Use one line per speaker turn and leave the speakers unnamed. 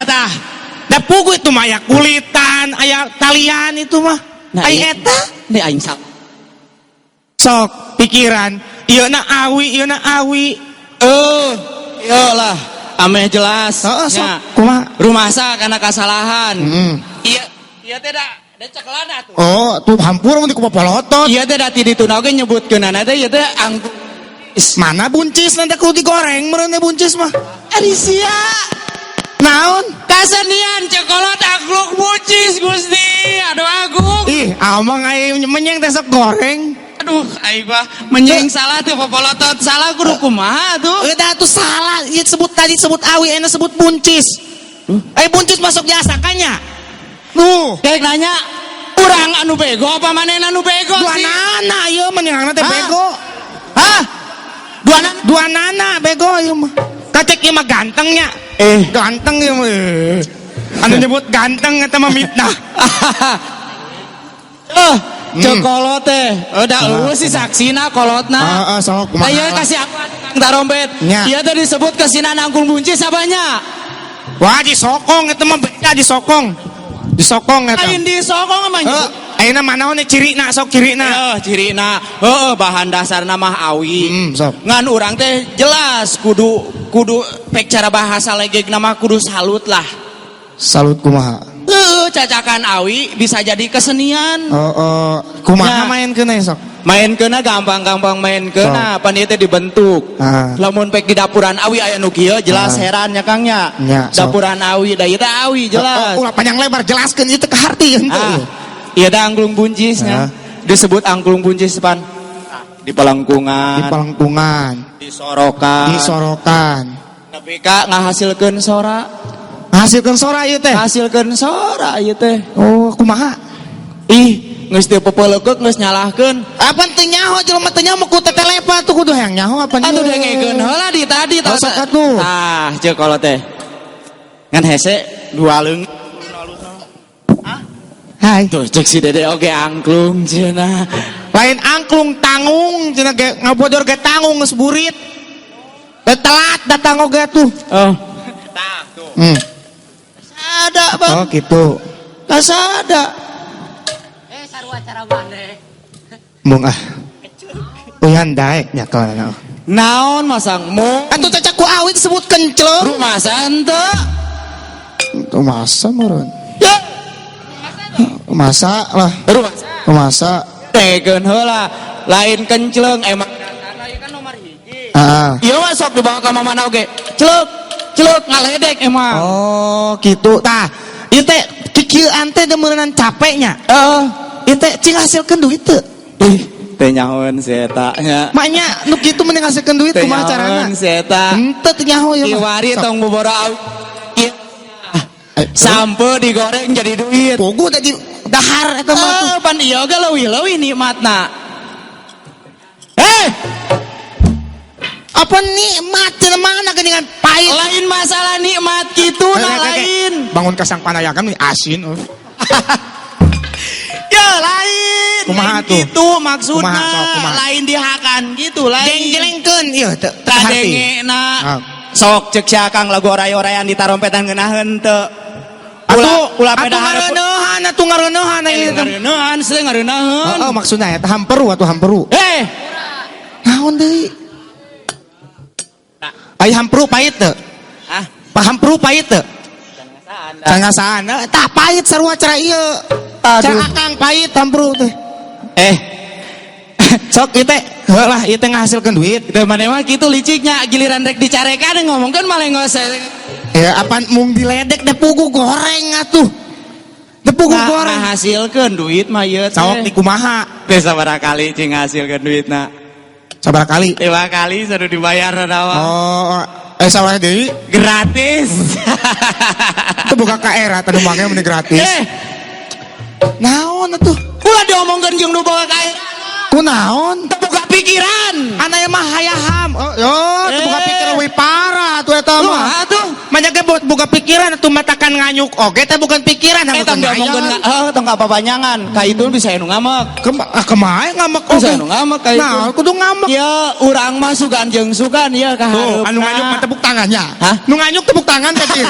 tah.
Da pugu itu mah aya kulitan, aya talian itu mah.
Nah,
Ai
iya.
eta
Ini aing salah.
Sok pikiran, ieu na awi, ieu na awi.
Eh, ieu lah. Ameh jelas.
Heeh, sok.
Nya.
Kumaha?
Rumasa karena kesalahan.
Iya.
Iya teh da da cekelana tuh.
Oh, tuh hampur mun dikupolotot.
Iya teh da ti dituna oge nyebutkeunana teh ieu teh angklung.
Mana buncis nanti kudu digoreng meureun buncis mah.
Ari sia.
Naon?
Kasenian cekolot angklung buncis, Gusti. Aduh, agung.
Ih, amang aing menyeng teh sok goreng.
Aduh, aing mah menyeng salah tuh, popolotot salah, kudu kumaha tuh?
Udah tuh salah, ieu sebut tadi sebut awi, enak sebut buncis. Eh, buncis masuk diasakannya. Tuh.
Kayak nanya, urang anu bego apa manehna anu bego
Dua
sih?
Nana ieu mah teh
Hah?
Bego.
Hah? Dua nana?
Dua nana bego ieu mah. Kacek ieu mah gantengnya.
Eh.
Ganteng ieu mah. Eh. Anu nyebut ganteng eta mah mitnah.
Eh, cekolot teh. Udah eueuh sih saksina kolotna.
Heeh, sok kumaha.
Ayo kasih aku Kang Tarompet.
Nya.
Ieu teh disebut kesinan angklung buncis abahnya.
Wah, disokong eta mah beda, disokong. Disokong eta.
Lain disokong mah.
Heeh, ayeuna manaon cirina, sok cirina.
Eh, cirina. Heeh, bahan dasarna mah awi.
Sok.
Ngan urang teh jelas kudu kudu pek cara bahasa legegna mah kudu salut lah.
Salut kumaha?
Heeh, cacakan awi bisa jadi kesenian.
Oh, kumaha
Ya.
maenkeun sok?
Main kena gampang-gampang main kena, pan ieu teh dibentuk.
Ah.
Lamun pek di dapuran awi aya nu kieu jelas
Ah.
heran nya, Kang, nya.
Nya, sok.
Dapuran awi da ieu teh awi jelas.
Oh, ulah panjang lebar, jelaskeun ieu teh kaharti henteu.
Ah, ieu teh angklung buncisnya.
Ah.
Disebut angklung buncis pan di pelengkungan,
Di pelengkungan,
disorokan,
disorokan.
Nepi ka ngahasilkeun sora.
Ngahasilkeun sora ieu teh.
Hasilkeun sora ieu teh.
Oh, kumaha?
Ih, geus teu pepelekeuk geus nyalahkeun.
Apa teu nyaho jelema teu nyaho ku tetelepa tuh kudu hayang nyaho apa?
Atuh dengekeun heula di tadi.
Oh, sok atuh.
Tah, ceuk kolot teh. Ngan hese dua leung.
Hai.
Tuh cek si Dede oge angklung cenah.
Lain angklung, tanggung cenah ge ngabodor ge tanggung geus burit. Da telat datang oge tuh.
Oh. Tah tuh. Ada, Bang.
Oh, gitu.
Kasada.
Eh, sarua cara maneh.
Mung ah. Uyan daek nya kalana.
Naon masang mu?
Atuh cacak ku awi disebut kencleng.
Rumasa henteu.
Tuh masa meureun.
Ya,
Masa lah.
rumasa.
Masa.
Dengekeun heula. Lain kencleng emang dasarna ieu kan nomor 1.
Ah.
Ieu mah sok dibawa ka mana oge. Celuk, celuk ngaledek emang.
Oh, gitu. Tah, ieu teh kikieuan teh meureunnan capeknya.
Heeh.
Ieu teh cing hasilkeun duit teu?
Ih, teh nyahoeun si eta nya.
Maknya nu kitu mending hasilkeun duit
Teh
kumaha carana?
nyahoeun si eta.
Henteu teu nyaho ieu mah.
Kiwari
Sok.
tong boboro awi.
Eh,
Sampe digoreng jadi duit.
Pugu tadi dahar eta mah tuh.
Eh, pan ieu ge leuwih-leuwih nikmatna. Eh,
Apa nikmat cenah mana geuningan pahit.
Lain masalah nikmat gitu
Eh,
nah
eh, eh, eh.
lain.
Bangun kasang panayakan nih asin. Oh.
Ya lain.
Kumaha
Lain
tuh?
gitu maksudna.
Kumaha, sok, kumaha?
Lain dihakan gitu lain.
Jeng-jelengkeun ieu teu teu harti.
Kadengena.
Ah.
Sok cek si Akang lagu oray-orayan ditarompetan ngeunaheun teu?
Atuh
ulah
atuh
peda hareup.
ngareuneuhan atuh ngareuneuhan ieu teh.
Ngareuneuhan sih ngareuneuhan.
Oh, oh, maksudna eta hamperu atuh hamperu.
Eh,
Naon deui? Ai hamperu pahit teu?
Ah,
Pa hamperu pahit teu?
Can
Cangasaan. Tah pahit sarua cara ieu.
Aduh.
Cara Akang pahit hamperu teh.
Eh,
Sok ieu teh heuh lah ieu teh ngahasilkeun duit.
itu mana mah kitu liciknya, giliran rek dicarekan ngomongkeun malah ngose.
Ya apaan mung diledek deh pugu goreng atuh. Teu pugu
Nah,
goreng.
ngahasilkeun duit mah ieu teh.
Sok di kumaha?
Teh sabaraha kali cing ngahasilkeun duitna?
Sabaraha kali?
5 kali sudah dibayar nawa.
Oh, eh sabaraha deui?
Gratis.
Itu buka KR atau make mending gratis.
Eh,
Naon atuh?
Ulah diomongkeun jeung nu boga KR.
Ku naon?
Teu boga pikiran.
Anaya mah hayaham. Oh, yo, teu boga
Eh.
pikiran leuwih parah atuh eta mah.
Kumaha tuh?
Manya ge boga pikiran atuh matakan nganyuk oge teh bukan pikiran.
Eh, tong diomongkeun heuh tong kapapanjangan. Ka itu bisa nu ngamek.
Ah, kumaha ngamek
Bisa
oge?
nu ngamek ka itu.
Nah, kudu ngamek.
Ya, urang mah sugan jeung sugan ya ka
Tuh,
hareupna.
anu nganyuk mah tepuk tangannya.
Hah?
Nu nganyuk tepuk tangan tadi.